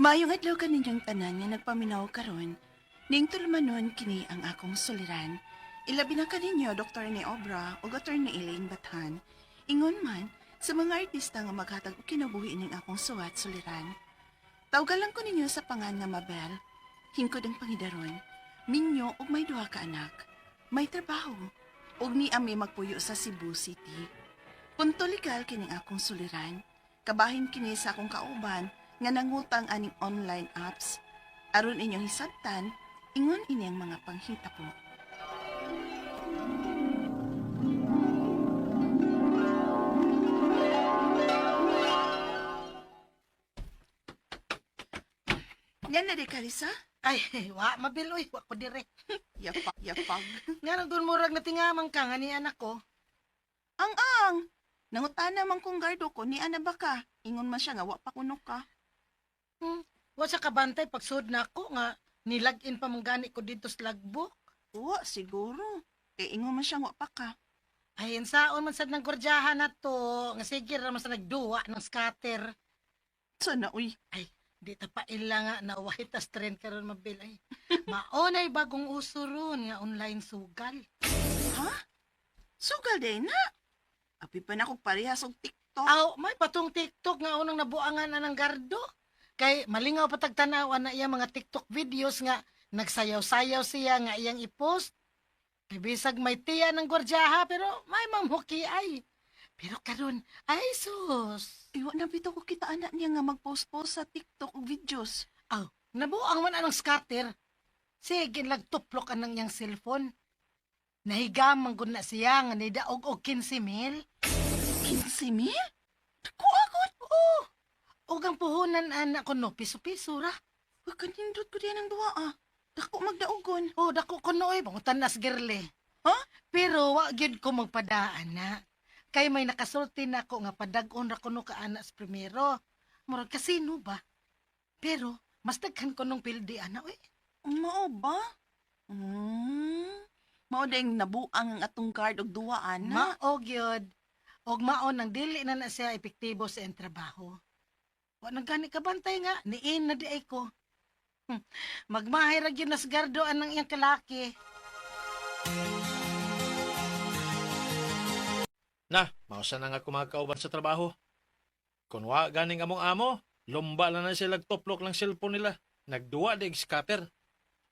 Maayong adlaw kaninyong tanan nga nagpaminaw karon. Ning tulumanon kini ang akong suliran. Ilabi na kaninyo Dr. ni Obra ug Attorney Elaine Bathan. Ingon man sa mga artista nga maghatag og kinabuhi ning akong suwat suliran. Tawgalan lang ko ninyo sa pangan nga Mabel. Hingkod ang pangidaron. Minyo ug may duha ka anak. May trabaho. Ug ni ami magpuyo sa Cebu City. Punto legal kining akong suliran. Kabahin kini sa akong kauban nga nangutang aning online apps. Aron inyong hisabtan, ingon ini ang mga panghitabo. Yan na di Carissa? Ay, wa Mabel oy, wa ko dire. Yapag, yapag. Nga nang murag natingamang ka nga ni anak ko. Ang ang! Nangutana man kong gardo ko, ni ana ba ka? Ingon man siya nga, wa pa kuno ka. Wa sa kabantay pagsud na ako nga nilag-in pa man gani ko dito sa logbook. Wa, siguro. Kay ingon man siya, wa pa ka. Ay, insaon man sad ng gordyahan na to, nga sige ra man sa nagduwa ng scatter. Sana, uy. Di ta pa ila nga na white as trend karon Mabel ay. Maunay bagong uso ron nga online sugal. Ha? Sugal day na. Api pa na kog parehas og TikTok. Aw, may patong TikTok nga unang nabuangan na ng gardo. Kay malingaw patag tan-aw na iya mga TikTok videos nga nagsayaw-sayaw siya nga iyang i-post. Kay bisag may tiya ng gwardiyaha pero may mamhuki ay. Pero karon ay sus. Iwa na bitaw ko kita anak niya nga mag-post-post sa TikTok og videos. Aw, nabuang man anong scatter. Sige, lagtuplok anang iyang cellphone. Nahigamang gud na siya nga nidaog og 15 mil. 15 mil? Dako agad. Oo. Ug ang puhunan anak ko no, piso-piso ra. Uy, kanindot ko diyan ang duwa ah. Dako magdaogon. Oh, dako ko nooy, bangutan nas girle. Ha? Pero wa gyud ko magpadaan na. Kay may nakasulti na ako nga padag-on ra kuno ka ana sa primero. Murag kasino ba? Pero mas daghan ko nung pildi ana oy. Mao ba? Mao ding nabuang ang atong guard og duwa ana. Mao gyud. Og mao nang dili na na siya epektibo sa iyang trabaho. Wa nang gani kabantay nga niin na di ay ko. Magmahay ra gyud nas gardo anang iyang kalaki. Na, mausa na nga kumakauban sa trabaho. Kung wa ganing among amo, lumba lang na sila tuplok lang cellphone nila. Nagduwa dig scatter.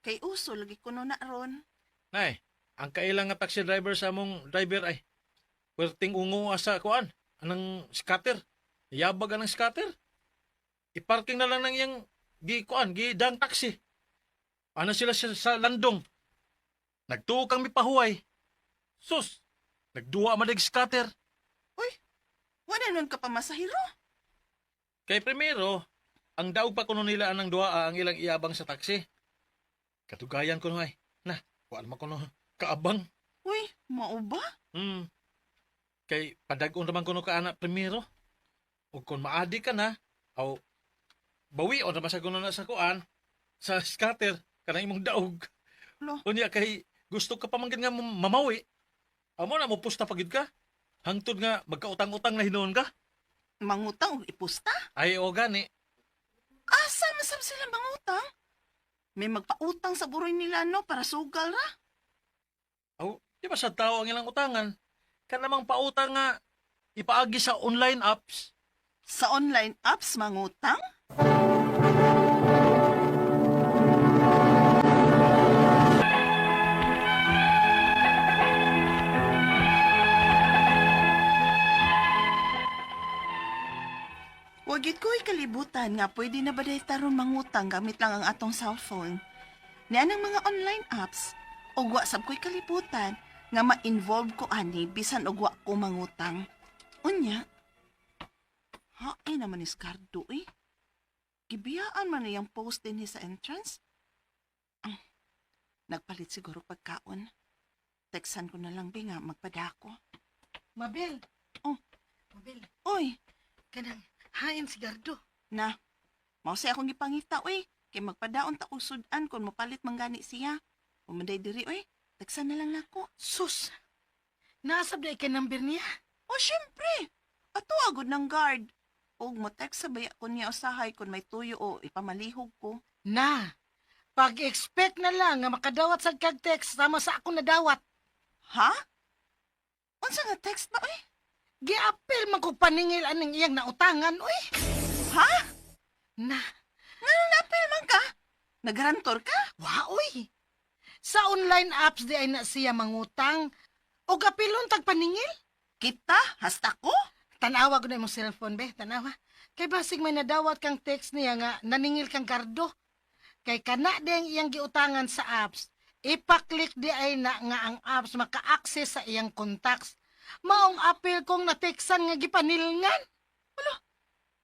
Kay uso lagi kuno na ron. Nay, ang kailang nga taxi driver sa among driver ay werting ungo asa kuan anang scatter. Yabag anang scatter. I-parking na lang ng iyang gi kuan gi dang taxi. Ano sila sa landong. Nagtuo kang mipahuway. Sus, nagduwa man dig scatter. Uy, wala nun ka pa masahiro. Kay primero, ang daog pa kuno nila anang duha ang ilang iabang sa taxi. Katugayan kuno ay. Na, wala man kuno kaabang. Uy, mao ba? Kay padag-on raman kuno ka ana primero. Ug kung maadi ka na, aw bawion ra sa kuno na sa kuan sa scatter kanang imong daog. Lo. Unya kay gusto ka pa man gid nga mamawi. Amo na mo pusta pa gid ka. Hangtod nga magkautang-utang na hinuon ka. Mangutang og ipusta? Ay o gani. Asa masab sila mangutang? May magpautang sa buroy nila no para sugal ra. Aw, di ba sa tao ang ilang utangan? Kanamang pautang nga ipaagi sa online apps. Sa online apps mangutang? Wagit ko kalibutan nga pwede na ba dahil taron mangutang gamit lang ang atong cellphone. Niyan ang mga online apps, ug wa sab ko'y kalibutan nga ma-involve ko ani bisan og wa ko mangutang. Unya, hain naman ni Scardo eh. Gibiyaan man niyang post din sa entrance. Ang, nagpalit siguro pagkaon. Teksan ko na lang bi nga magpadako. Mabel. Oh. Mabel, Oy, kanang hain si gardo. na. Mao say akong gipangita oy. Kay magpadaon ta og sudan kon mopalit man gani siya. Umanday diri oy. Teksan na lang nako. Sus. Nasab na kay number niya. O syempre. Ato agod ng guard. Ug mo text sa baya ko niya usahay kung may tuyo o ipamalihog ko. Na, pag-expect na lang nga makadawat sa kag text sama sa akong nadawat. Ha? Unsa nga text ba oy? Giapil man kog paningil aning iyang nautangan, uy. Ha? Na, Ngano napil man ka? Nagarantor ka? wa uy. Sa online apps di ay na siya mangutang. Og apilon tag paningil. Kita? Hasta ko? Tanawa ko na imong cellphone, be. Tanawa. Kay basig may nadawat kang text niya nga naningil kang gardo. Kay kana di ang iyang giutangan sa apps. Ipaklik di ay na nga ang apps maka-access sa iyang contacts. Maong apil kong nateksan nga gipanilngan.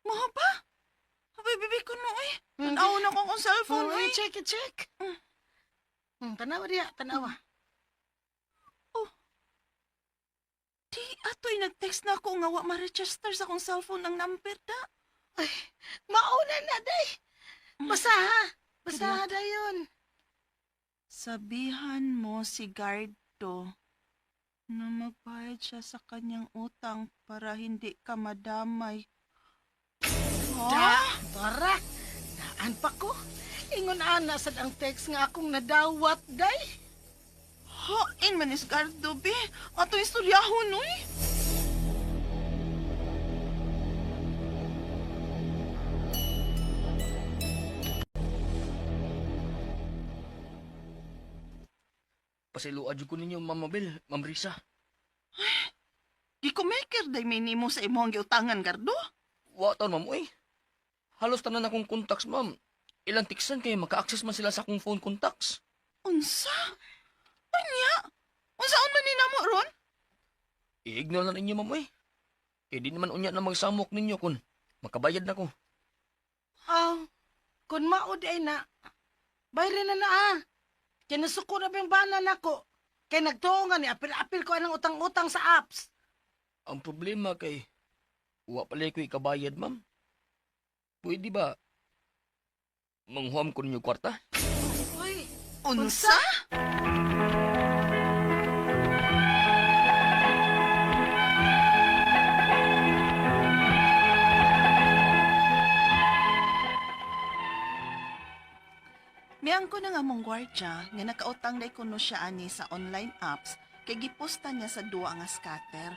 Mo ba? Abay, bibi ko no eh. Tanaw na ko akong cellphone Oh, eh. check, check. Tanawa diya, tanawa. Di, atoy nag-text na ako nga wa ma-register sa akong cellphone ang number da. Ay, mauna na, day. Basaha. Basaha dayon. Sabihan mo si Gardo na magbayad siya sa kanyang utang para hindi ka madamay. Da, Ha? tara. Daan pa ko. Ingon ana sad ang text nga akong nadawat, day. Hain man is Gardo, be. Ato istoryahon, uy. Pasayloa jud ko ninyo, Ma'am Mabel, Ma'am Risa. Gikumaker day minimo sa imong giutangan, Gardo. Wa taon, ma'am, uy. Halos tanan akong contacts, ma'am. Ilang tiksan kay maka-access man sila sa akong phone contacts. Unsa? Unya? Unsaon man ni namo ron? I-ignore na ninyo, ma'am, uy. Kay di naman unya na magsamok ninyo kun makabayad na ko. Aw, kun mao di ay na, bayri na na ah. Kaya nasuko na ba yung bana nako? Kay nagtuo nga ni apil-apil ko anang utang-utang sa apps. Ang problema kay wa pala ko ikabayad, ma'am. Pwede ba manghuam ko ninyo kwarta? Uy, Unsa? Miyang ko na nga mong gwardya nga nakautang day kuno siya ani sa online apps kay giposta niya sa duwa nga scatter.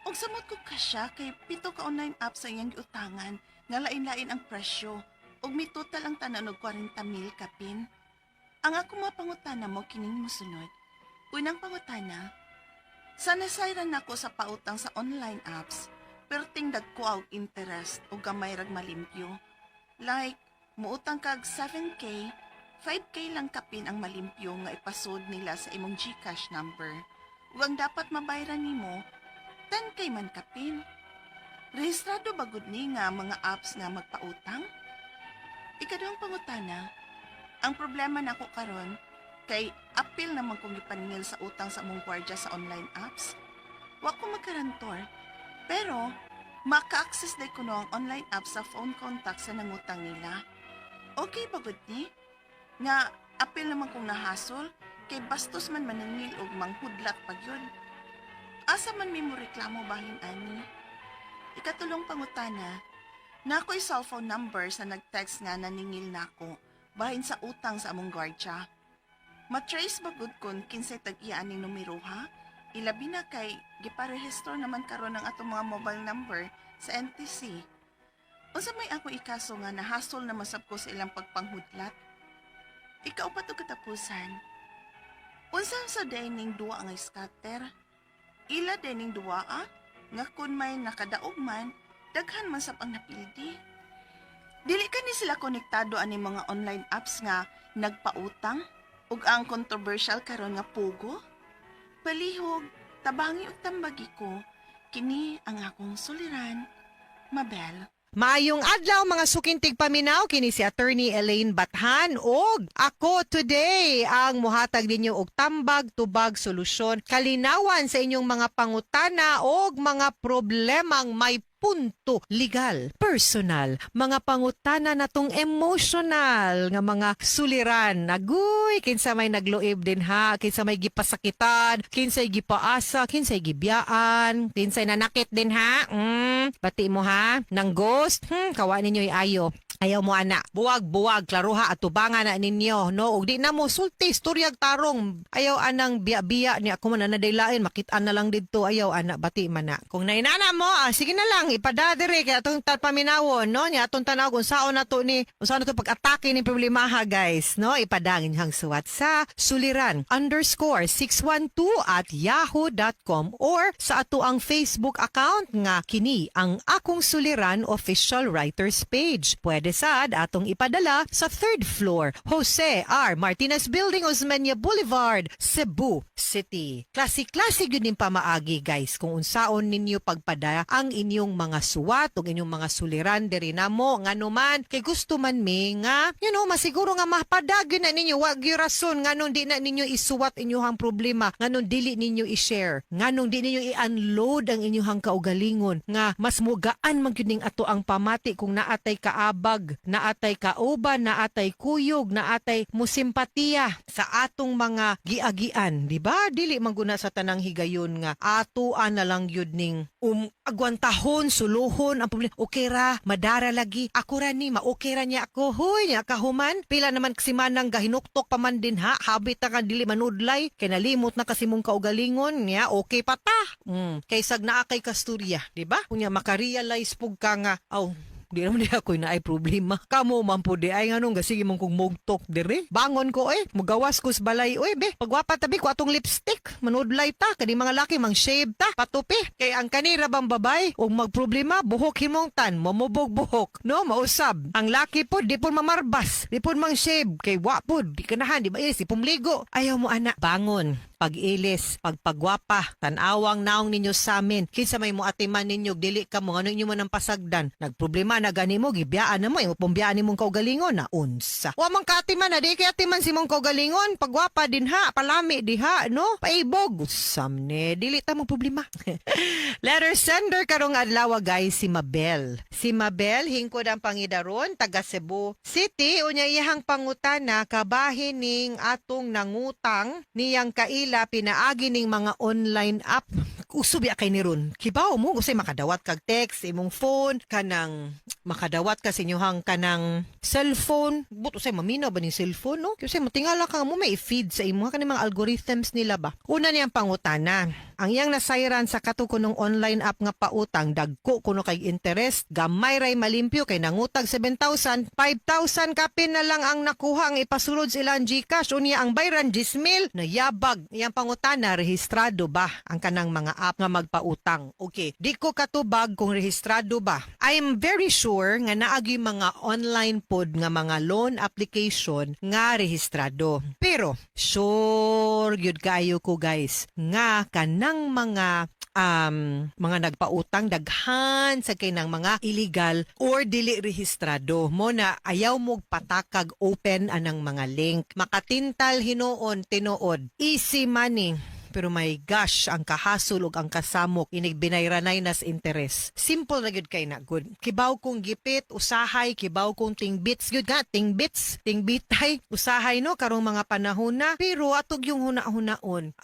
Ug samot ko ka siya kay pito ka online apps ang iyang giutangan nga lain-lain ang presyo ug mitotal ang tanan og 40 mil kapin. Ang ako mga pangutana mo kining mosunod. Unang pangutana, sa nasayran nako sa pautang sa online apps, perting dagko og interest o gamay rag malimpyo. Like, muutang kag 7K, 5K lang kapin ang malimpyo nga ipasod nila sa imong GCash number. Ug ang dapat mabayran nimo, 10K man kapin. Rehistrado ba gud ni nga mga apps nga magpautang? Ikaduhang pangutana, ang problema nako karon kay apil naman kong gipaningil sa utang sa among gwardiya sa online apps. Wa ko magkarantor, pero maka-access day kuno ang online app sa phone contact sa nangutang nila. Okay ba gud ni? Nga apil naman kong nahasol kay bastos man maningil og manghudlat pag yun. Asa man may mo reklamo bahin ani? Ikatulong pangutana, na ako'y cellphone number sa nag-text nga naningil nako bahin sa utang sa among gwardya. Matrace ba gud kun kinsay tag-iya aning numero ha? Ilabi na kay giparehistro naman karon ang atong mga mobile number sa NTC. Unsa may ako ikaso nga nahasol na masab ko sa ilang pagpanghudlat? Ikaw pa to katapusan. Unsa sa dining duwa nga scatter? Ila dining duwa ah? Nga kun may nakadaog man, daghan man sab ang napildi. Dili kani sila konektado ani mga online apps nga nagpautang ug ang controversial karon nga pugo. Palihog, tabangi ug tambagi ko, kini ang akong suliran, Mabel. Maayong adlaw mga sukintig paminaw, kini si Attorney Elaine Bathan og ako today ang muhatag ninyo og tambag tubag solusyon kalinawan sa inyong mga pangutana og mga problemang may punto legal, personal, mga pangutana natong emotional nga mga suliran. Aguy, kinsa may nagluib din ha, kinsa may gipasakitan, kinsay gipaasa, kinsay gibiyaan, kinsay nanakit din ha. Bati mo ha, nang ghost, kawa ninyo ayo. Ayaw mo ana. Buwag buwag klaruha at tubangan na ninyo, no? Ug di na mo sulti istoryag tarong. Ayaw anang biya-biya ni ako man na makitaan na lang didto, ayaw ana, bati man na. Kung nainana mo, sige na lang ipada diri kay atong paminawon, no? Nya atong tanaw kung saon na to ni, kung saon na to pag-atake ni problemaha, guys, no? Ipadangin hang suwat sa suliran_612@yahoo.com or sa ato ang Facebook account nga kini ang Akong Suliran Official Writers Page. Pwede sad atong ipadala sa third floor, Jose R. Martinez Building, Osmeña Boulevard, Cebu City. Klase-klase gyud ning pamaagi, guys, kung unsaon ninyo pagpada ang inyong mga suwat ug inyong mga suliran diri namo, ngano man kay gusto man mi nga masiguro nga mapada gyud na ninyo. Wa gyud rason nganong di na ninyo isuwat inyong problema, nganong dili ninyo i-share, nganong di ninyo i-unload ang inyong kaugalingon, nga mas mugaan man gyud ning ato ang pamati kung naatay kaabag, naatay kauban, naatay kuyog, naatay musimpatiya sa atong mga giagian, di ba? Dili man guna sa tanang higayon nga atoan na lang gyud ning agwantahon, suluhon ang problema. Okay ra, madara lagi. Ako ra ni, ma-okay ra niya ako. Huy, niya kahuman. Pila naman kasi manang gahinuktok pa man din ha. Habit na ka dili manudlay. Kay nalimot na kasi mong kaugalingon niya, okay pa ta. Kay sag naa kay kasturya, di ba? Unya makarealize pug ka nga, aw, di naman di ako na ay problema. Kamo man po di ay nganong gasige mong kong mugtok dire. Bangon ko eh. Mugawas ko sa balay oy be. Pagwapa tabi ko atong lipstick. Manudlay ta. Kani mga laki mang shave ta. Patupi. Kay ang kanira bang babay og magproblema buhok himong tan. Mamubog buhok. No, mausab. Ang laki po di po mamarbas. Di po mang shave. Kay wa po. Di kanahan. Di ba ilis. Di pumligo. Ayaw mo ana. Bangon. Pag-ilis, pagpagwapa, tanawang naong ninyo sa amin. Kinsa may moatiman ninyo, dili ka mo, ano inyo man ang pasagdan. Nagproblema na gani mo, gibiyaan na mo, imo pumbiyaan nimong kaugalingon na unsa. Wa man kaatiman na, di kay atiman si mong kaugalingon, pagwapa din ha, palami di ha, no? Paibog. Usam ne, dili ta mo problema. Letter sender karong adlaw, guys, si Mabel. Si Mabel, hingkod ang pangidaron, taga Cebu City, unya iyahang pangutana kabahin ning atong nangutang niyang kaila pinaagi ning mga online app. Uso biya kay ni ron. Kibaw mo, usay makadawat kag text, imong phone, kanang makadawat ka sa inyuhang kanang cellphone. But usay maminaw ba ni cellphone, no? Kasi matingala ka mo may feed sa imo kaning mga algorithms nila ba. Una niyang pangutana, ang iyang nasayran sa kato kunong online app nga pautang, dagko kuno kay interest, gamay ray malimpyo kay nangutag 7,000, 5,000 kapin na lang ang nakuha ang ipasulod sa ilang GCash. Unya ang bayran 10,000, nayabag. Iyang pangutana, rehistrado ba ang kanang mga app nga magpautang? Okay, di ko katubag kung rehistrado ba. I'm very sure nga naagi mga online pod nga mga loan application nga rehistrado. Pero sure gyud kayo ko, guys, nga kanang mga nagpautang daghan sa kay ng mga illegal or dili rehistrado mo na ayaw mo patakag open anang mga link. Makatintal hinuon tinuod, easy money, pero my gosh, ang kahasol ug ang kasamok inig binayranay nas interest. Simple na gyud kay na good. Kibaw kong gipit usahay, kibaw kong tingbits gyud nga tingbits, tingbitay usahay no karong mga panahon na, pero atog yung huna-hunaon.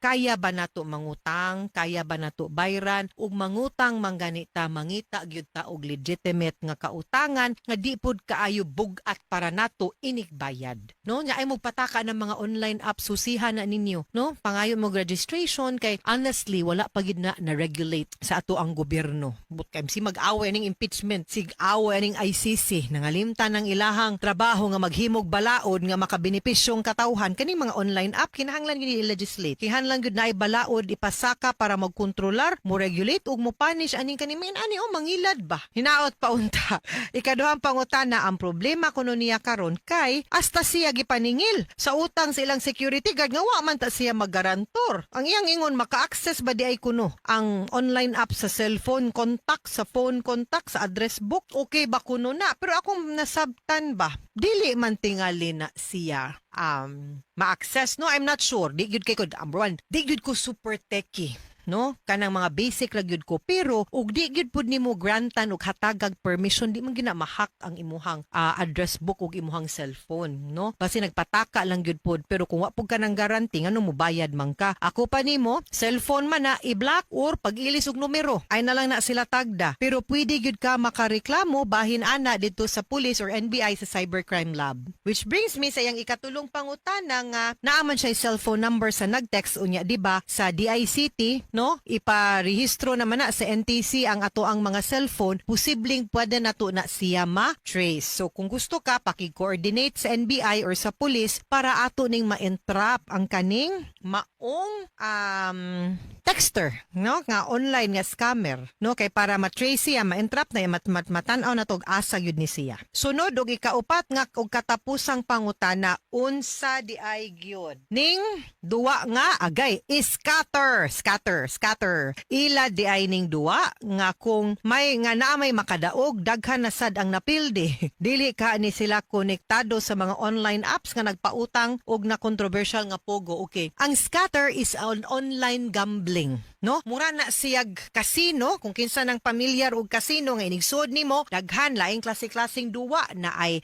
Kaya ba nato mangutang? Kaya ba nato bayran? Ug mangutang man ganita, mangita gyud ta og legitimate nga kautangan nga di pud kaayo bug-at para nato inig bayad. No, nya ay mo pataka ng mga online app, susihan na ninyo, no? Pangayo mo registration kay honestly wala pa gid na na-regulate sa ato ang gobyerno. But kay si mag-away ning impeachment, sig away ning ICC, nangalimtan ng ilahang trabaho nga maghimog balaod nga makabenepisyong katawhan. Kaning mga online app kinahanglan gyud i-legislate. Kinahanglan gyud naay balaod ipasaka para magkontrolar, mo regulate ug mo punish aning kaning mga ani o mangilad ba. Hinaot pa unta. Ikaduhang pangutana, ang problema kuno niya karon kay hasta siya gipaningil sa utang sa ilang security guard nga wa man ta siya magarantor. Ang iyang ingon, maka-access ba di ay kuno ang online app sa cellphone contact, sa phone contact, sa address book, okay ba kuno na? Pero akong nasabtan ba, dili man tingali na siya ma-access, no? I'm not sure. Di gyud kay ko, number one, di gyud ko super techie. no? Kanang mga basic ra gyud ko, pero ug di gyud pud nimo grantan og hatagag permission, di man gyud na ma-hack ang imuhang address book ug imuhang cellphone, no? Basi nagpataka lang gyud pod, pero kung wa pud ka nang guarantee, ngano mo bayad man ka? Ako pa nimo, cellphone man na i-block or pag-ilis og numero ay na lang na sila tagda, pero pwede gyud ka makareklamo bahin ana dito sa police or NBI sa cybercrime lab. Which brings me sa iyang ikatulong pangutana nga naa man siya cellphone number sa nag-text. Unya, di ba, sa DICT, no, iparehistro naman na sa NTC ang ato ang mga cellphone, posibleng pwede nato na siya ma-trace. So kung gusto ka, paki-coordinate sa NBI or sa police para ato ning ma-entrap ang kaning maong texter, no, nga online nga scammer, no, kay para ma-trace siya, ma-entrap na mat, mat matan-aw na tog asa gyud ni siya. Sunod og ikaupat nga og katapusang pangutana, unsa di ay gyud ning duwa nga agay scatter, scatter, scatter? Ila di ay ning duwa nga kung may nga naa may makadaog, daghan na sad ang napildi. Dili ka ni sila konektado sa mga online apps nga nagpautang og na controversial nga pogo. Okay, ang scatter is an online gambling, no? Mura na siyag casino. Kung kinsa nang pamilyar og casino nga inigsud nimo, daghan laing klase-klaseng duwa na ay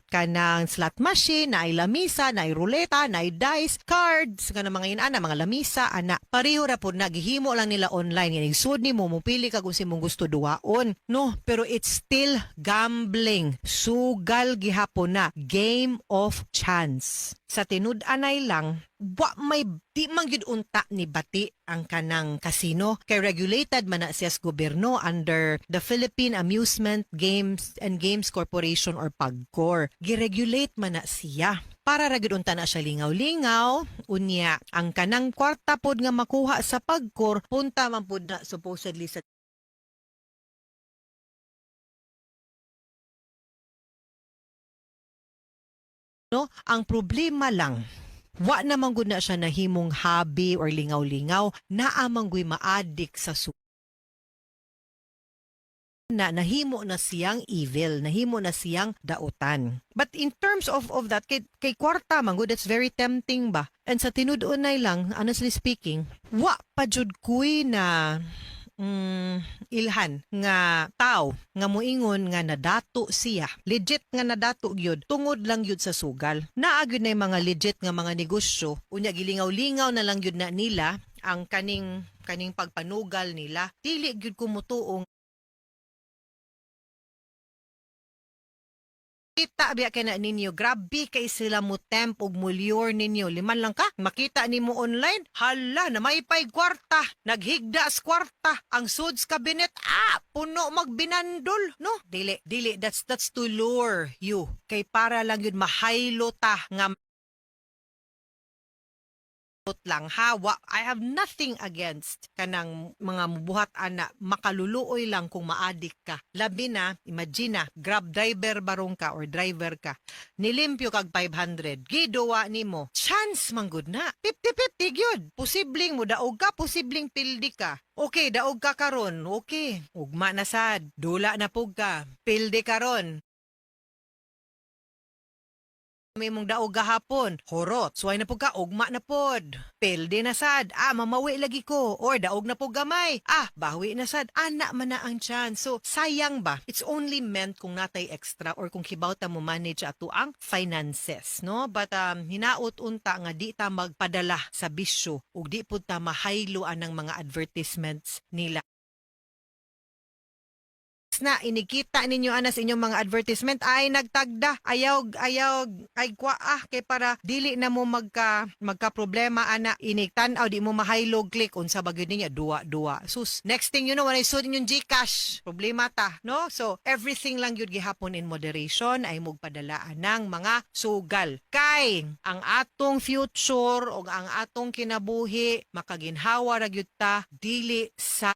kanang slot machine, na ay lamisa, na ay ruleta, na ay dice, cards, kanang mga inana, mga lamisa ana. Pareho ra pud na, gihimo lang nila online. Inigsud nimo, mopili ka kung imong gusto duwaon, no? Pero it's still gambling. Sugal gihapon na, game of chance. Sa tinud-anay lang, wa may di man gyud unta ni bati ang kanang casino kay regulated man na siya sa gobyerno under the Philippine Amusement Games and Games Corporation or PAGCOR. Giregulate man na siya para ra gyud unta na siya lingaw-lingaw. Unya ang kanang kwarta pod nga makuha sa PAGCOR, punta man pod na supposedly sa no. Ang problema lang, wa naman gud na siya nahimong hobby or lingaw-lingaw. Naa man guy maadik sa na nahimo na siyang evil, nahimo na siyang dautan. But in terms of that, kay kwarta man gud, that's very tempting ba? And sa tinud-unay lang, honestly speaking, wa pa jud kuy na ilhan nga tao nga moingon nga nadato siya. Legit nga nadato gyud tungod lang gyud sa sugal. Naa gyud na mga legit nga mga negosyo, unya gilingaw-lingaw na lang gyud na nila ang kaning pagpanugal nila. Dili gyud ko motuo. Kita biya kay na ninyo, grabe kay sila mo tempt ug mo-lure ninyo. Liman lang ka, makita nimo online, hala na may pay kwarta, naghigda sa kwarta, ang suds cabinet, puno magbinandol, no? Dili, dili, that's to lure you. Kay para lang yun mahaylo ta nga lang hawa. I have nothing against kanang mga mubuhat ana, makaluluoy lang kung maadik ka. Labi na, imagine na, Grab driver barong ka or driver ka, nilimpyo kag 500, giduwa nimo, chance man gud na 50-50 gyud, posibleng mo daog ka, posibleng pildi ka. Okay, daog ka karon, okay, ugma na sad dula na pug ka, pildi karon, may mong daog gahapon, horot. Suway na pud ka, ugma na pod. Pildi na sad. Ah, mamawi lagi ko. Or daog na pud gamay. Ah, bawi na sad. Ana man na ang chance. So, sayang ba? It's only meant kung natay extra or kung kibaw ta mo manage ato ang finances, no? But hinaot unta nga di ta magpadala sa bisyo ug di pud ta mahaylo anang mga advertisements nila na inikita ninyo ana sa inyong mga advertisement ay nagtagda, ayaw, ayaw, ay kwa, kay para dili na mo magka problema ana. Inig tan-aw, di mo mahaylog click, unsa ba gyud niya, duwa duwa, sus, next thing you know, walay sud inyong GCash, problema ta, no? So everything lang gyud gihapon in moderation. Ay mugpadala ng mga sugal kay ang atong future o ang atong kinabuhi makaginhawa ra gyud ta dili sa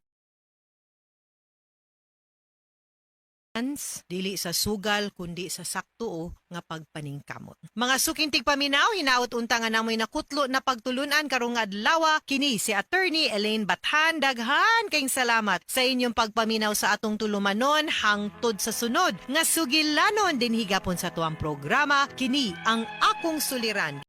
dili sa sugal kundi sa sakto o nga pagpaningkamot. Mga suking tigpaminaw, hinaot unta nga namoy nakutlo na pagtulunan karong adlaw. Kini si Attorney Elaine Bathan. Daghan kayong salamat sa inyong pagpaminaw sa atong tulumanon hangtod sa sunod nga sugilanon dinhi gapon sa tuang programa, kini ang Akong Suliran.